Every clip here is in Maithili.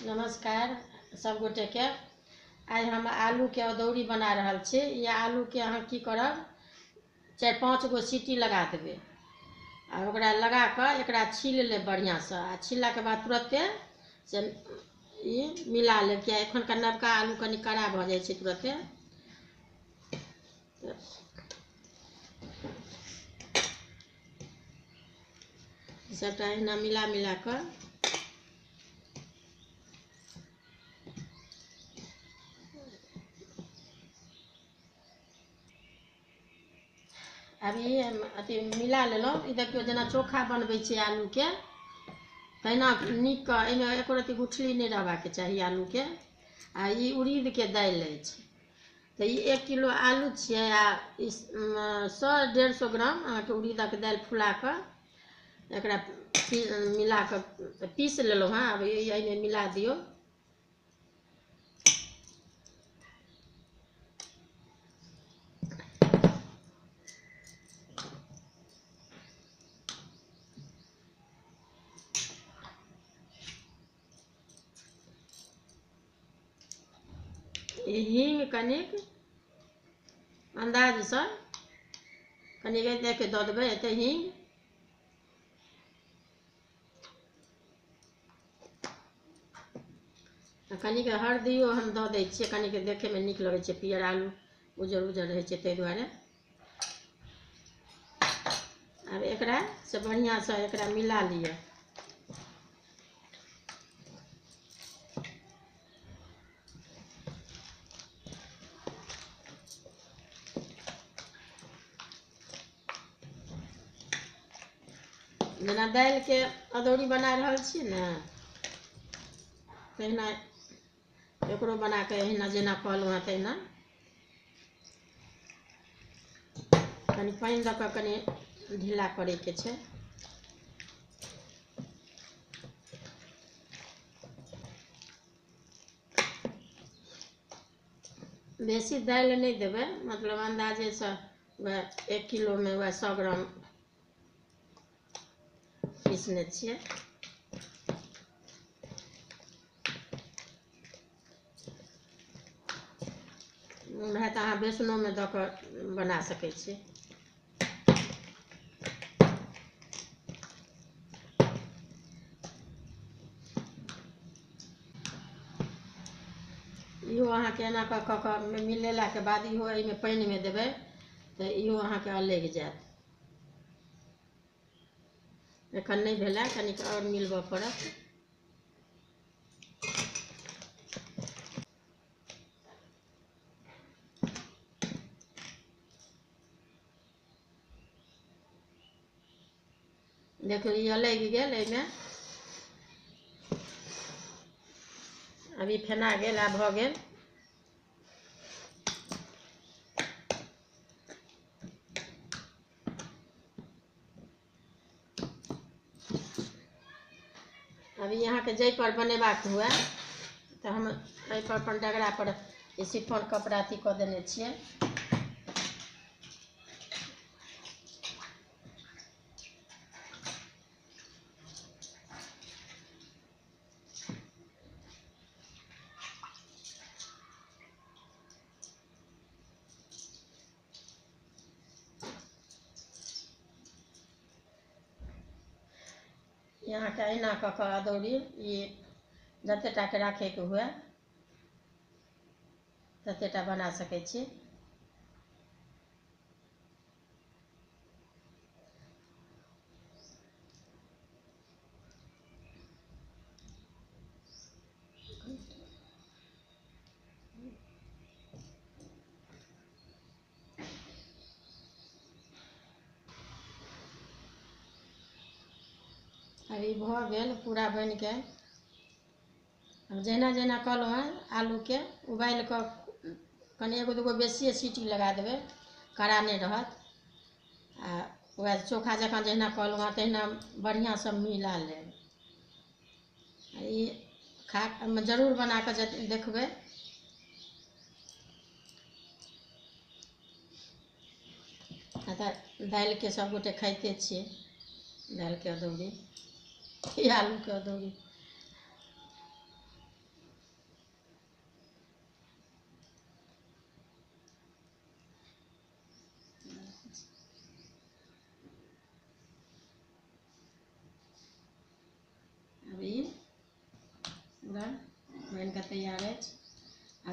नमस्कार सब गोटे के। आइ हम आलू के अदौरी बना रहल छी। ये आलू के अहाँ की करब, 4-5 गो सीटी लगा देबै आ ओकरा लगा कऽ एकरा छील लेब बढ़िआँसँ। आ छिललाके बाद तुरन्ते से ई मिला लेब, किया एखनका नवका आलू कनि कड़ा भऽ जाइ छै तुरन्ते। सबटा एहिना मिला मिला कऽ आब ई अथी मिला लेलहुँ। ई देखियौ जेना चोखा बनबै छियै आलूके तहिना नीक कऽ, एहिमे एको रत्ती गुठली नहि रहबाके चाही आलूके। आ ई उड़ीदके दालि अछि, तऽ ई 1 किलो आलू छियै आ ई 100-150 ग्राम अहाँके उड़ीदक दालि फुला कऽ एकरा मिला कऽ पीस लेलहुँ हँ। आब एहिमे मिला दियौ। हींग कनिक अन्दाजसँ कनिक एतेक दऽ देबै, एते हींग। कनिक हरदियो हम दऽ दै छियै, कनिक देखैमे नीक लगै छै, पियर आलू उजर उजर रहै छै ताहि दुआरे। आब एकरा से बढ़िआँसँ एकरा मिला लिअ। जेना दालिके अदौरी बना रहल छी ने तहिना एकरो बना कऽ एहिना जेना कहलहुँ हँ तहिना कनि पानि दऽ कऽ कनि ढीला करैके छै। बेसी दालि नहि देबै, मतलब अन्दाजेसँ वएह 1 किलोमे वएह 100 ग्राम पीसने छियै। मोन हैत तऽ अहाँ बेसनोमे दऽ कऽ बना सकै छी। इहो अहाँके एना कऽ कऽ कऽ मिलेलाके बाद इहो एहिमे पानिमे देबै तऽ इहो अहाँके अलगि जायत। एखन नहि भेलै, कनिक आओर मिलबऽ पड़त। देखियौ ई अलगि गेल, एहिमे अभी फेना गेल, आब भऽ गेल। अभी अहाँके जाहि पर बनेबाक हुए तऽ हम एहि पर अपन डगरा पर ई शिफॉन कपड़ा अथी कऽ देने छियै। अहाँके एहिना कऽ कऽ अदौरी ई जते टाके राखैके हुए तते टा बना सकै छी। आब ई भऽ गेल पूरा बनि कऽ। आब जहिना जहिना कहलहुँ हँ आलूके उबालि कऽ कनि 1-2 गो बेसिए सीटी लगा देबै, कड़ा नहि रहत। आ वएह चोखा जकाँ जहिना कहलहुँ हँ तहिना बढ़िआँसँ मिला लेब। ई खा जरूर बना कऽ देखबै। आ तऽ दालिके सबगोटे खाइते छियै, दालिके अदौरी, आलूके अदौरी।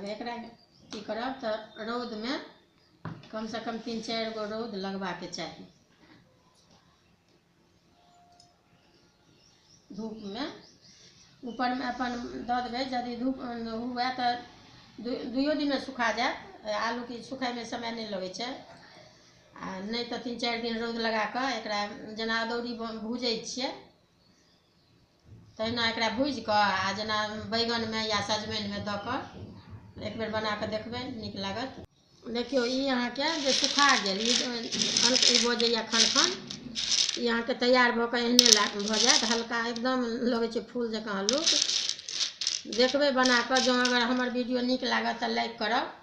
एकरा की करब तऽ रौदमे कमसँ कम 3-4 गो रौद लगबाके चाही। धूपमे ऊपरमे अपन दऽ देबै, यदि धूप हुए तऽ 2 दिनमे सुखा जायत। आलूके सुखायमे समय नहि लगै छै। आ नहि तऽ 3-4 दिन रौद लगाकऽ एकरा जेना अदौरी भूजै छियै तहिना एकरा भूजिकऽ आ जेना बैगनमे या सजमनिमे दऽ कऽ एक बेर बनाकऽ देखबै, नीक लागत। देखियौ ई अहाँके जे सुखा गेल, ई भऽ जाइए खन खन, ई अहाँके तैयार भऽ कऽ एहने भऽ जायत, हल्का एकदम लगै छै फूल जकाँ हल्लुक। देखबै बनाकऽ। जँ अगर हमर वीडियो नीक लागत तऽ लाइक करब।